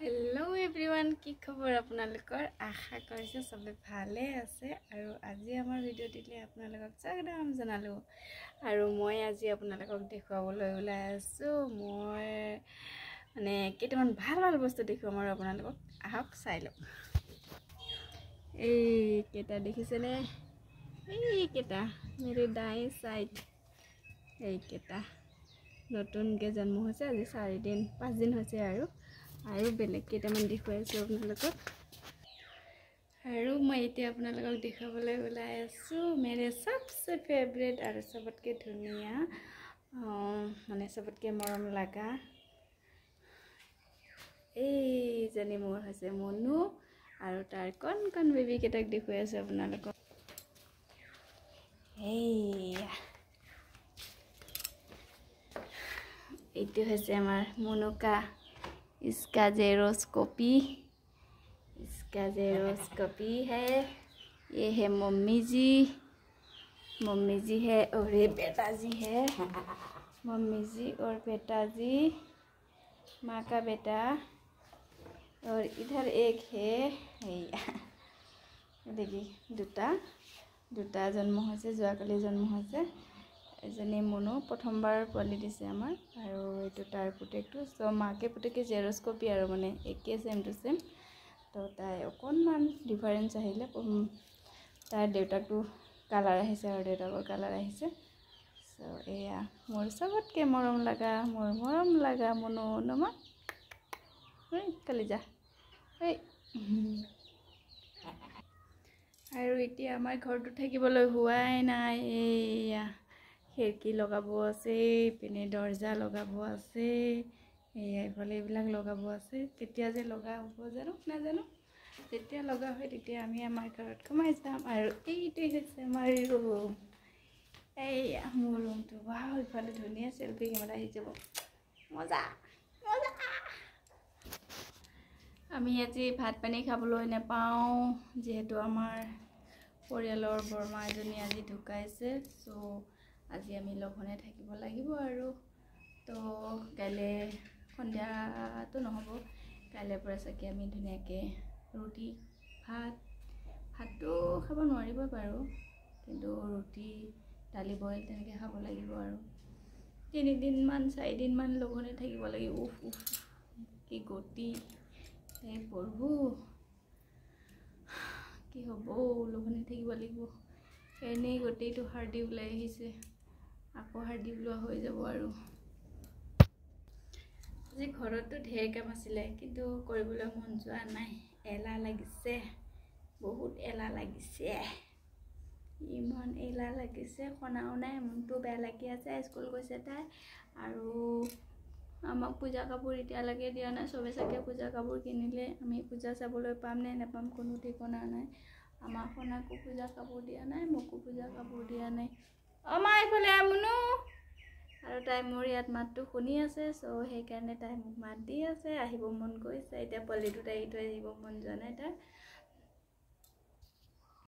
Hello' everyone, কি খবৰ আপোনালোকৰ? আশা কৰিছোঁ চবে ভালে আছে। আৰু আজি আমাৰ ভিডিঅ' দিলে আপোনালোকক স্বাগতম জনালোঁ। আৰু মই আজি আপোনালোকক দেখুৱাবলৈ ওলাই আছোঁ, মই মানে কেইটামান ভাল ভাল বস্তু দেখুৱাম আৰু আপোনালোকক, আহক চাই লওক। এইকেইটা দেখিছেনে? এইকেইটা মেৰি দাই চাইড, এইকেইটা নতুনকৈ জন্ম হৈছে, আজি 4 দিন 5 দিন হৈছে। আৰু আৰু বেলেগ কেইটামান দেখুৱাই আছোঁ আপোনালোকক। আৰু মই এতিয়া আপোনালোকক দেখুৱাবলৈ ওলাই আছোঁ मेरे सबसे ফেভৰেট আৰু চবতকৈ ধুনীয়া, মানে চবতকৈ মৰম লগা এইজনী মোৰ হৈছে মনু আৰু তাৰ কণ কণ বেবীকেইটাক দেখুৱাই আছোঁ আপোনালোকক। এইয়া এইটো হৈছে আমাৰ মুনুকা। इसका जेरोस कॉपी, इसका जेरोस कॉपी है। ये है मम्मी जी, मम्मी जी है और ये बेटा जी है। मम्मी जी और बेटा जी, माँ का बेटा। और इधर एक है, देखिए, দুটা দুটা জন্ম হৈছে, যোৱাকালি জন্ম হৈছে। এজনী মুনু, প্ৰথমবাৰ পোৱালি দিছে আমাৰ, আৰু এইটো তাৰ পুতেকটো। চ' মাকে পুতেকে জেৰক্স কপি আৰু, মানে একে ছেম টু ছেম। তো তাই অকণমান ডিফাৰেঞ্চ আহিলে, তাৰ দেউতাকটো কালাৰ আহিছে আৰু দেউতাকৰ কালাৰ আহিছে। চ' এয়া মোৰ চবতকৈ মৰম লগা, মোৰ মৰম লগা মুনু নমা। ঐ কলিজা ঐ। আৰু এতিয়া আমাৰ ঘৰটো থাকিবলৈ হোৱাই নাই। এইয়া খিৰিকী লগাব আছে, ইপিনে দৰ্জা লগাব আছে, এয়া এইফালে এইবিলাক লগাব আছে। কেতিয়া যে লগা হ'ব জানো নাজানো। যেতিয়া লগা হয় তেতিয়া আমি আমাৰ ঘৰত সোমাই যাম। আৰু এইটোৱেই হৈছে আমাৰ ৰুম। এইয়া মোৰ ৰুমটো। ৱাও, ইফালে ধুনীয়া চেল্ফি কেমেৰা আহি যাব, মজা মজা। আমি আজি ভাত পানী খাবলৈ নাপাওঁ, যিহেতু আমাৰ পৰিয়ালৰ বৰমা এজনী আজি ঢুকাইছে। চ' আজি আমি লঘোণে থাকিব লাগিব। আৰু তো কাইলৈ সন্ধিয়াটো নহ'ব, কাইলৈৰ পৰা চাগে আমি ধুনীয়াকৈ ৰুটি ভাত, ভাতটো খাব নোৱাৰিবই বাৰু, কিন্তু ৰুটি দালি বইল তেনেকৈ খাব লাগিব। আৰু 3 দিনমান 4 দিনমান লঘোণে থাকিব লাগিব। উফ উফ, কি গতি, হে প্ৰভু, কি হ'ব? লঘোণে থাকিব লাগিব। এনেই গোটেইটো হাৰ্ডি ওলাই আহিছে, আকৌ হাৰ্ডি ওলোৱা হৈ যাব। আৰু আজি ঘৰততো ঢেৰ কাম আছিলে, কিন্তু কৰিবলৈ মন যোৱা নাই। এলাহ লাগিছে, বহুত এলাহ লাগিছে, ইমান এলাহ লাগিছে। খনাও নাই, মনটো বেয়া লাগি আছে। স্কুল গৈছে তাই। আৰু আমাক পূজা কাপোৰ এতিয়ালৈকে দিয়া নাই। চবে চাগে পূজা কাপোৰ কিনিলে। আমি পূজা চাবলৈ পাম নে নাপাম কোনো ঠিকনা নাই। আমাৰ সনাকো পূজা কাপোৰ দিয়া নাই, মোকো পূজা কাপোৰ দিয়া নাই। অ মা, এইফালে মুনু। আৰু তাই মোৰ ইয়াত মাতটো শুনি আছে, চ' সেইকাৰণে তাই মোক মাত দি আছে, আহিব মন গৈছে। এতিয়া পোৱালিটো এৰি থৈ আহিব মন যোৱা নাই তাৰ।